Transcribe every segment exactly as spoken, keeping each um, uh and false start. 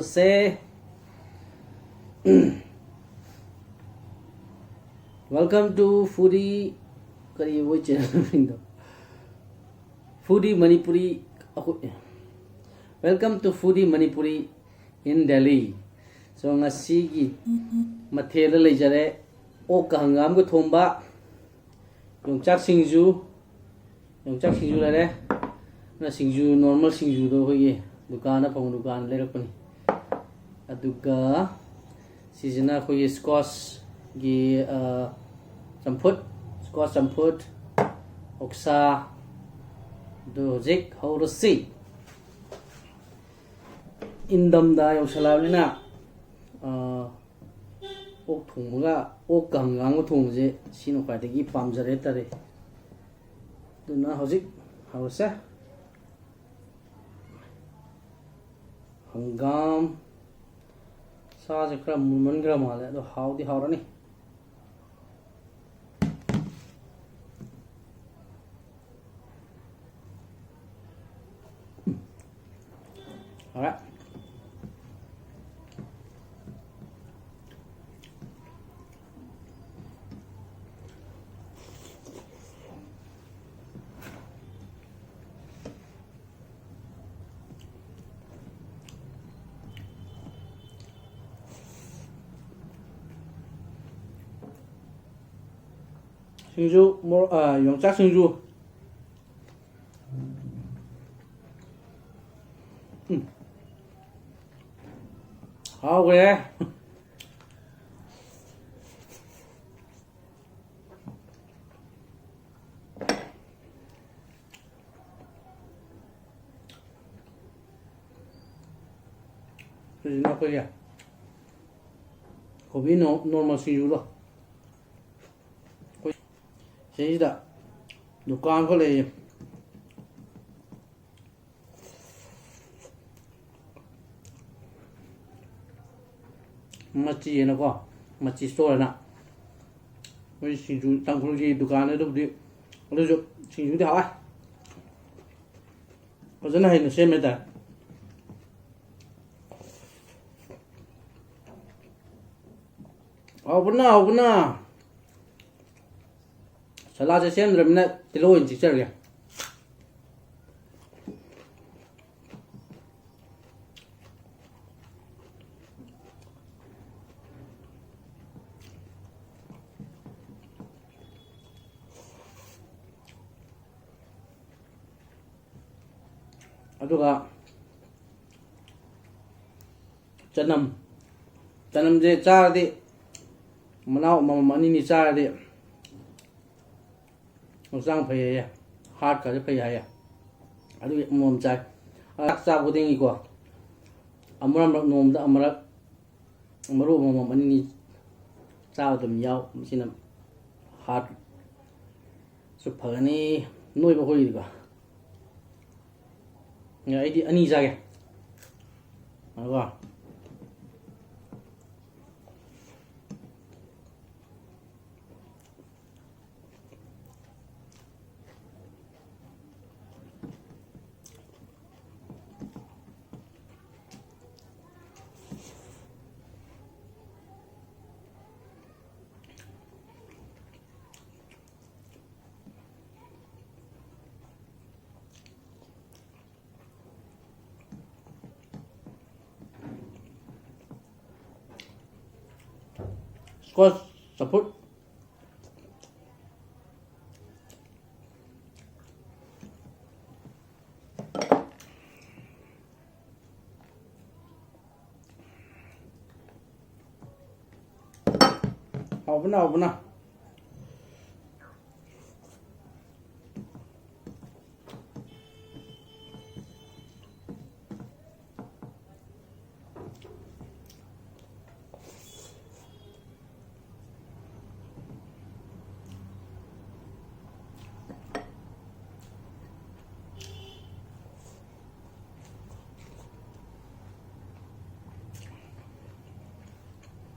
Say. Welcome to Foodie, ꯀꯔꯤ ꯑꯣꯏ channel ꯃꯃꯤꯡꯗꯣ? Foodie Manipuri, ꯑꯩꯈꯣꯏ, Welcome to Foodie Manipuri in Delhi. So, ꯉꯁꯤꯒꯤ ꯃꯊꯦꯜꯗ ꯂꯩꯖꯔꯦ, ꯑꯣꯛꯀ ꯍꯪꯒꯥꯝꯒ ꯊꯣꯡꯕ, ꯌꯣꯡꯆꯥꯛ ꯁꯤꯡꯖꯨ, ꯌꯣꯡꯆꯥꯛ ꯁꯤꯡꯖꯨ ꯂꯩꯔꯦ꯫ ꯑꯗꯨꯅ ꯁꯤꯡꯖꯨ, normal ꯁꯤꯡꯖꯨꯗꯣ ꯑꯩꯈꯣꯏꯒꯤ ꯗꯨꯀꯥꯟꯗ ꯐꯪꯕ, ꯗꯨꯀꯥꯟꯗ ꯂꯩꯔꯛꯄꯅꯤ꯫ ꯑꯗꯨꯒ ꯁꯤꯁꯤꯅ ꯑꯩꯈꯣꯏꯒꯤ squashꯀꯤ, ꯑ, ꯆꯝꯐꯨꯠ, squash ꯆꯝꯐꯨꯠ, ꯑꯣꯛꯁꯥ꯫ ꯑꯗꯨ ꯍꯧꯖꯤꯛ ꯍꯧꯔꯁꯤ꯫ ꯏꯟꯗꯝꯗ ꯌꯧꯁꯜꯂꯛꯑꯕꯅꯤꯅ, ꯑ, ꯑꯣꯛ ꯊꯣꯡꯕꯒ ꯑꯣꯛꯀ ꯍꯪꯒꯥꯝꯒ ꯊꯣꯡꯕꯁꯦ ꯁꯤꯅ ꯈ꯭ꯋꯥꯏꯗꯒꯤ ꯄꯥꯝꯖꯔꯦ ꯍꯥꯏꯇꯥꯔꯦ꯫ ꯑꯗꯨꯅ ꯍꯧꯖꯤꯛ ꯍꯧꯔꯁꯦ꯫ ꯍꯪꯒꯥꯝ, ꯁꯥꯁꯦ ꯈꯔ ꯃꯨꯟꯃꯟꯈ꯭ꯔ ꯃꯥꯜꯂꯦ, ꯑꯗꯣ ꯍꯥꯎꯗꯤ ꯍꯥꯎꯔꯅꯤ꯫ ꯍꯥꯎꯔꯦ꯫ ꯁꯤꯡꯖꯨ, ꯃꯣꯔꯣꯛ, ꯑ, ꯌꯣꯡꯆꯥꯛ ꯁꯤꯡꯖꯨ꯫ ꯎꯝ꯫ ꯍꯥꯎꯈ꯭ꯔꯦ꯫ ꯁꯤꯁꯤꯅ ꯑꯩꯈꯣꯏꯒꯤ ꯀꯣꯕꯤ ꯅꯣ-, normal ꯁꯤꯡꯖꯨꯗꯣ꯫ ꯑꯩꯈꯣꯏ ꯁꯤꯗꯩꯁꯤꯗ ꯗꯨꯀꯥꯟ ꯑꯃꯈꯛ ꯂꯩꯌꯦ꯫ ꯃꯆꯤ ꯍꯥꯏꯅꯀꯣ, ꯃꯆꯤ store ꯍꯥꯏꯅ꯫ ꯃꯣꯏ ꯁꯤꯡꯖꯨ, ꯇꯥꯡꯈꯨꯜꯒꯤ ꯗꯨꯀꯥꯟꯅꯦ ꯑꯗꯨꯕꯨꯗꯤ, ꯑꯗꯨꯁꯨ ꯁꯤꯡꯖꯨꯗꯤ ꯍꯥꯎꯋꯦ꯫ ꯐꯖꯅ ꯍꯩꯅ ꯁꯦꯝꯃꯦ ꯍꯥꯏꯇꯥꯔꯦ꯫ ꯍꯥꯎꯕꯅ, ꯍꯥꯎꯕꯅ꯫ ꯁꯂꯥꯠꯁꯦ ꯁꯦꯝꯗ꯭ꯔꯕꯅꯤꯅ ꯇꯤꯜꯍꯧ ꯑꯣꯏꯅ ꯆꯤꯛꯆꯔꯒꯦ꯫ ꯑꯗꯨꯒ ꯆꯅꯝ, ꯆꯅꯝꯁꯦ ꯆꯥꯔꯗꯤ, ꯃꯅꯥꯎ ꯑꯃꯃꯝ ꯑꯅꯤꯅꯤ ꯆꯥꯔꯗꯤ ꯍꯛꯆꯥꯡ ꯐꯩ ꯍꯥꯏꯌꯦ, ꯍꯥꯔꯠꯀꯁꯦ ꯐꯩ ꯍꯥꯏꯌꯦ꯫ ꯑꯗꯨꯒꯤ ꯑꯃꯃꯝ ꯆꯥꯏ꯫ ꯆꯥꯛ ꯆꯥꯕ ꯈꯨꯗꯤꯡꯒꯤꯀꯣ, ꯑꯃꯨꯔꯛ ꯑꯃꯨꯔꯛ, ꯅꯣꯡꯃꯗ ꯑꯃꯨꯔꯛ ꯃꯔꯨ ꯑꯃꯃꯝ ꯑꯅꯤꯅꯤ ꯆꯥꯕ ꯑꯗꯨꯝ ꯌꯥꯎ꯫ ꯃꯁꯤꯅ ꯍꯥꯔꯠꯁꯨ ꯐꯒꯅꯤ, ꯅꯣꯏꯕ ꯑꯩꯈꯣꯏꯒꯤꯗꯤꯀꯣ꯫ ꯑꯩꯗꯤ ꯑꯅꯤ ꯆꯥꯒꯦ꯫ ꯑꯗꯨꯒ ꯁ꯭ꯀꯣꯁ ꯆꯝꯐꯨꯠ꯫ ꯍꯥꯎꯕꯅ, ꯍꯥꯎꯕꯅ꯫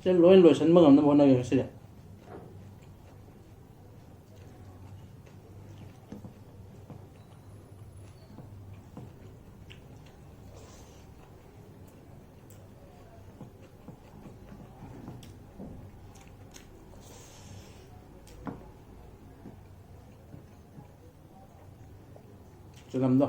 ꯁꯤ ꯂꯣꯏ ꯂꯣꯏꯁꯤꯟꯕ ꯉꯝꯅꯕ ꯍꯣꯠꯅꯒꯦ ꯉꯁꯤꯗꯤ꯫ ꯆꯅꯝꯗꯣ꯫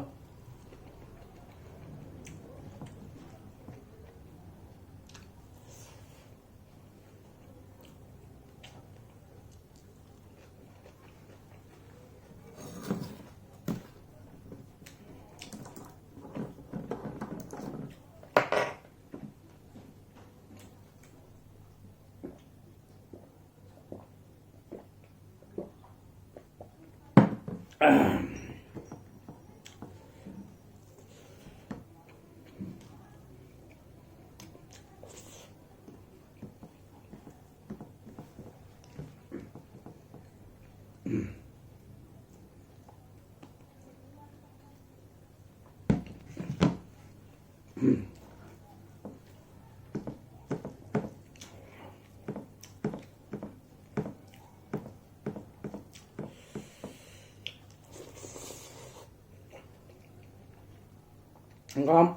ꯍꯪꯒꯥꯝ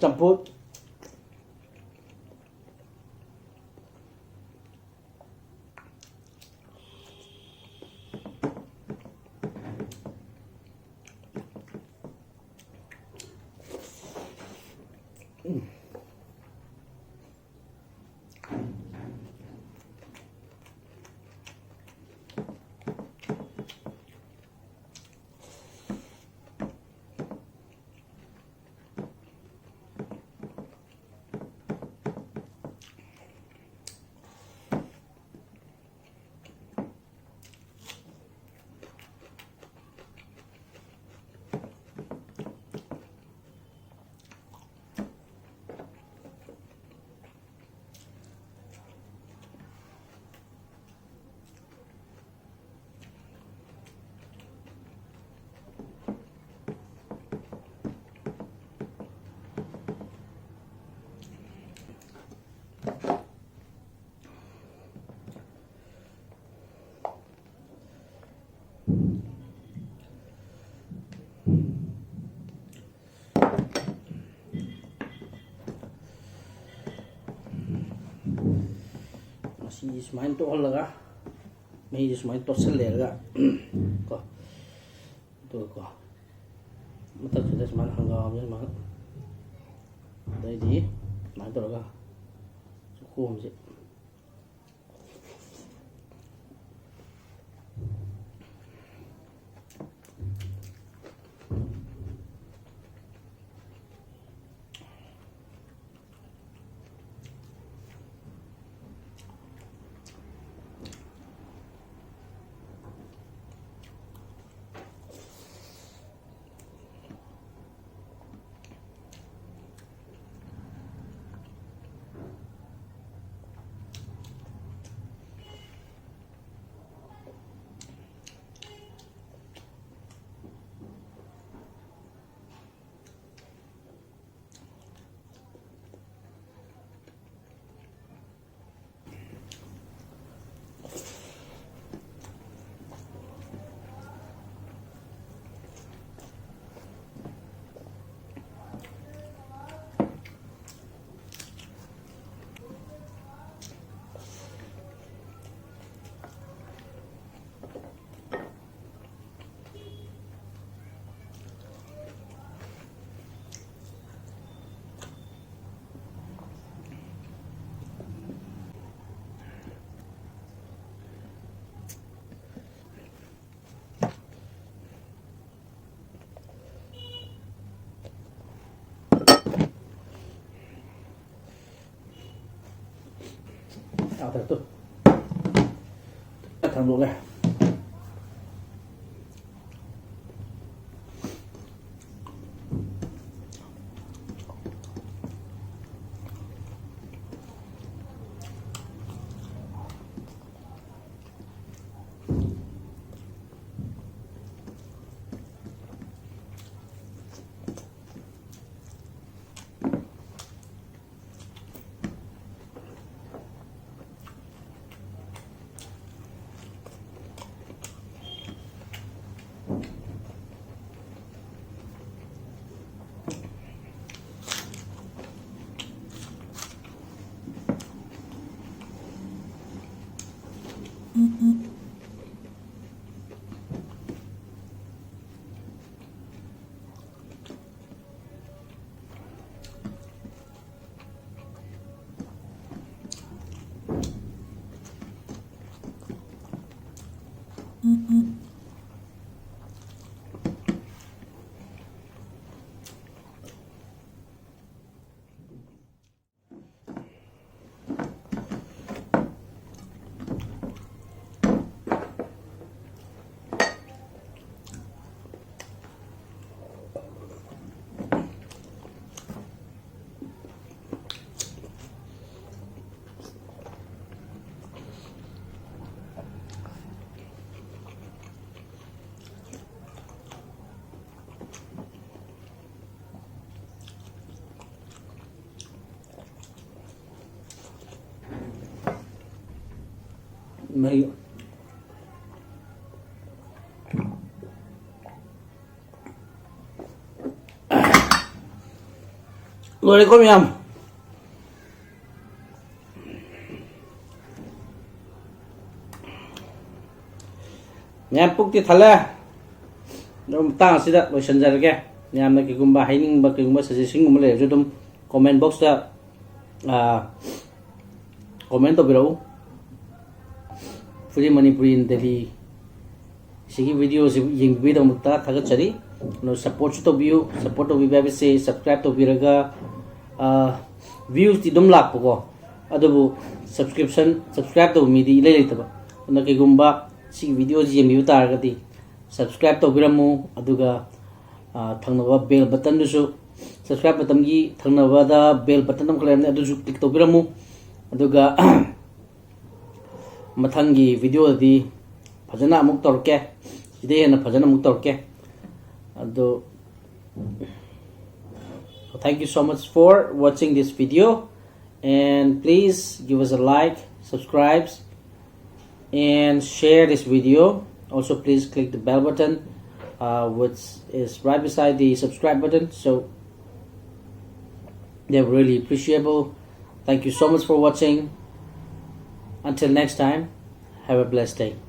ꯆꯝꯐꯨꯠ꯫ ꯃꯁꯤ ꯁꯨꯃꯥꯏꯅ ꯇꯣꯛꯍꯜꯂꯒ ꯃꯍꯤꯁꯦ ꯁꯨꯃꯥꯏꯅ ꯇꯣꯠꯁꯜꯂꯦꯔꯒ ꯀꯣ, ꯑꯗꯨꯒ ꯀꯣ, ꯃꯊꯛꯁꯤꯗ ꯁꯨꯃꯥꯏꯅ ꯍꯪꯒꯥꯝꯁꯦ ꯁꯨꯃꯥꯏꯅ, ꯑꯗꯩꯗꯤ ꯁꯨꯃꯥꯏꯅ ꯇꯧꯔꯒ ꯆꯨꯈꯣꯝꯁꯦ꯫ ꯊꯥꯡꯗꯣꯛꯑꯒꯦ꯫ ꯃꯍꯤ꯫ ꯂꯣꯏꯔꯦꯀꯣ ꯃꯌꯥꯝ꯫ ꯃꯌꯥꯝ ꯄꯨꯛꯇꯤ ꯊꯜꯂꯦ꯫ ꯑꯗꯨ ꯃꯇꯥꯡ ꯑꯁꯤꯗ ꯂꯣꯏꯁꯤꯟꯖꯔꯒꯦ꯫ ꯃꯌꯥꯝꯅ ꯀꯩꯒꯨꯝꯕ ꯍꯥꯏꯅꯤꯡꯕ, ꯀꯩꯒꯨꯝꯕ suggestionꯒꯨꯝꯕ ꯂꯩꯔꯁꯨ ꯑꯗꯨꯝ comment boxꯇ, ꯑꯥ, comment ꯇꯧꯕꯤꯔꯛꯎ꯫ Free Manipuri in Delhi꯫ ꯁꯤꯒꯤ videoꯁꯤ ꯌꯦꯡꯕꯤꯕꯒꯤꯗꯃꯛꯇ ꯊꯥꯒꯠꯆꯔꯤ꯫ ꯑꯗꯣ supportꯁꯨ ꯇꯧꯕꯤꯌꯨ꯫ Support ꯇꯧꯕꯤꯕ ꯍꯥꯏꯕꯁꯤ subscribe ꯇꯧꯕꯤꯔꯒ, ꯑꯥ, viewsꯇꯤ ꯑꯗꯨꯝ ꯂꯥꯛꯄꯀꯣ, ꯑꯗꯨꯕꯨ subscription, subscribe ꯇꯧꯕ ꯃꯤꯗꯤ ꯏꯂꯩ ꯂꯩꯇꯕ꯫ ꯑꯗꯨꯅ ꯀꯩꯒꯨꯝꯕ ꯁꯤꯒꯤ videoꯁꯤ ꯌꯦꯡꯕꯤꯕ ꯇꯥꯔꯒꯗꯤ subscribe ꯇꯧꯕꯤꯔꯝꯃꯨ꯫ ꯑꯗꯨꯒ, ꯑꯥ, ꯊꯪꯅꯕ bell buttonꯗꯨꯁꯨ, subscribe buttonꯒꯤ ꯊꯪꯅꯕꯗ bell button ꯑꯃꯈꯛ ꯂꯩꯔꯝꯅꯤ, ꯑꯗꯨꯁꯨ click ꯇꯧꯕꯤꯔꯝꯃꯨ꯫ ꯑꯗꯨꯒ ꯃꯊꯪꯒꯤ videoꯗꯗꯤ ꯐꯖꯅ ꯑꯃꯨꯛ ꯇꯧꯔꯛꯀꯦ, ꯁꯤꯗꯩ ꯍꯦꯟꯅ ꯐꯖꯅ ꯑꯃꯨꯛ ꯇꯧꯔꯛꯀꯦ꯫ ꯑꯗꯣ, thank you so much for watching this video, and please give us a like, subscribe, and share this video. Also, please click the bell button, uh, which is right beside the subscribe button. So they're really appreciable. Thank you so much for watching. Until next time, have a blessed day.